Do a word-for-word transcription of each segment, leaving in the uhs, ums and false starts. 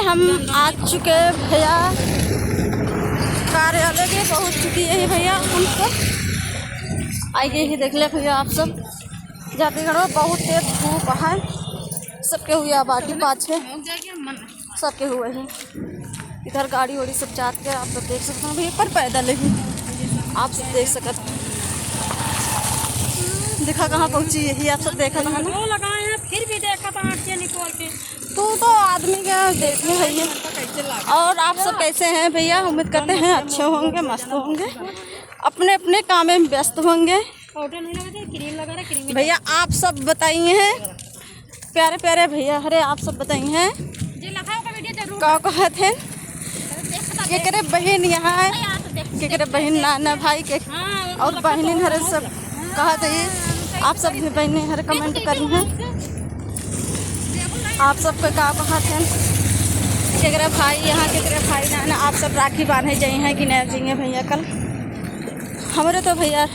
हम आ चुके भैया कार्यालय के, पहुँच चुकी है भैया। हम सब आइगे ही देख ले भैया, आप सब जाते घरो बहुत तेज धूप है, सबके हुए आबादी पाछे, सबके हुए ही। इधर गाड़ी वाड़ी सब जात के आप सब देख सकते हैं भैया, पर पैदल ही आप सब देख सकत हैं। देखा कहाँ पहुँची यही आप सब देखत हैं ना। वो लगाए हैं, फिर भी देखा था आँखें निकाल के। तू तो आदमी के देखने भैया। और आप सब कैसे हैं भैया? उम्मीद करते हैं अच्छे होंगे, मस्त होंगे, अपने अपने काम में व्यस्त होंगे। पाउडर नहीं लगा दे, क्रीम लगा रहा, क्रीम ही भैया, आप सब बताइए हैं, प्यारे प्यारे भैया, अरे आप सब बताइए हैं, जे लखाओ का वीडियो जरूर का कहत हैं, केकरे बहिन यहाँ है, केकरे बहिन नाना भाई के, हाँ, और बहिनी हरे सब कहत है, आप सब भी बहिनी हरे कमेंट करी हैं। आप सबके का कहत हैं, केकरे भाई यहाँ, केकरे भाई नाना, आप सब राखी बांधे जाई हैं कि नहीं जाइए भैया कल। हमरे तो भैया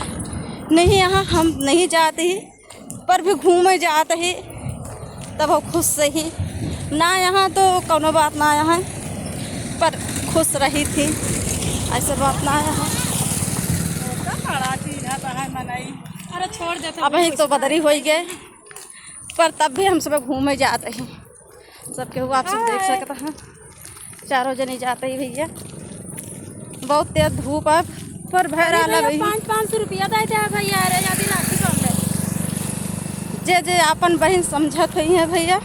नहीं, यहाँ हम नहीं जाते ही, पर भी घूमे जात ही, तब हम खुश से ही ना। यहाँ तो कौनो बात ना यहाँ, पर खुश रही थी, ऐसे बात ना यहाँ। अरे छोड़ दे, अब ही तो बदरी हो गए, पर तब भी हम सब घूमे जात ही। सबके हुआ आप सब देख सकत हैं, चारों जने जाते ही भैया। बहुत तेज धूप है, पर भैर अरे आला भैया, भाई। पाँच, पाँच सौ रुपया दे दे भैया, अरे जल्दी राखी बांध दे। जे जे आपन बहिन समझत हुई हैं भैया,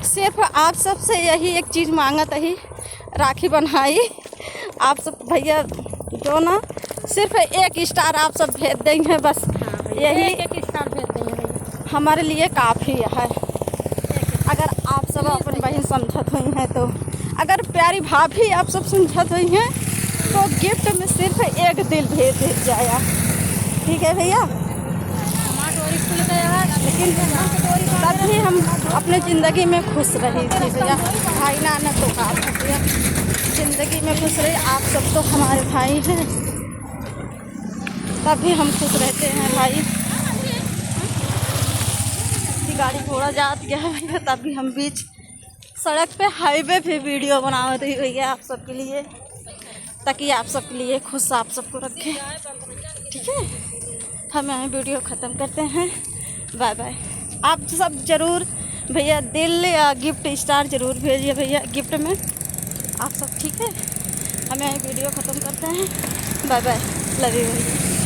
सिर्फ आप सबसे यही एक चीज मांगत ही, राखी बन्हाई। आप सब भैया जो ना सिर्फ एक स्टार आप सब भेज देंगे बस, हाँ भैया, यही एक, एक स्टार भेज देंगे भैया। हमारे लिए काफी है। अगर आप सब अपन बहिन समझत हुई हैं तो, अगर प्यारी भाभी आप सब समझत हुई हैं तो गिफ्ट में सिर्फ एक दिल भेज दे जाया, ठीक है भैया? लेकिन तब भी हम अपने जिंदगी में खुश रही थी भैया। भाई नाना तो का भैया, जिंदगी में खुश रही। आप सब तो हमारे भाई हैं, तब भी हम खुश रहते हैं भाई। कि गाड़ी घोड़ा जात गया है भैया, तब भी हम बीच सड़क पे, हाईवे पे वीडियो बनावत ही भैया आप सबके लिए, ताकि आप सबके लिए खुश आप सबको रखे, ठीक है? हम यहाँ वीडियो ख़त्म करते हैं, बाय बाय। आप सब जरूर भैया दिल या गिफ्ट स्टार जरूर भेजिए भैया गिफ्ट में आप सब, ठीक है? हम यहाँ वीडियो ख़त्म करते हैं, बाय बाय, लव यू भैया।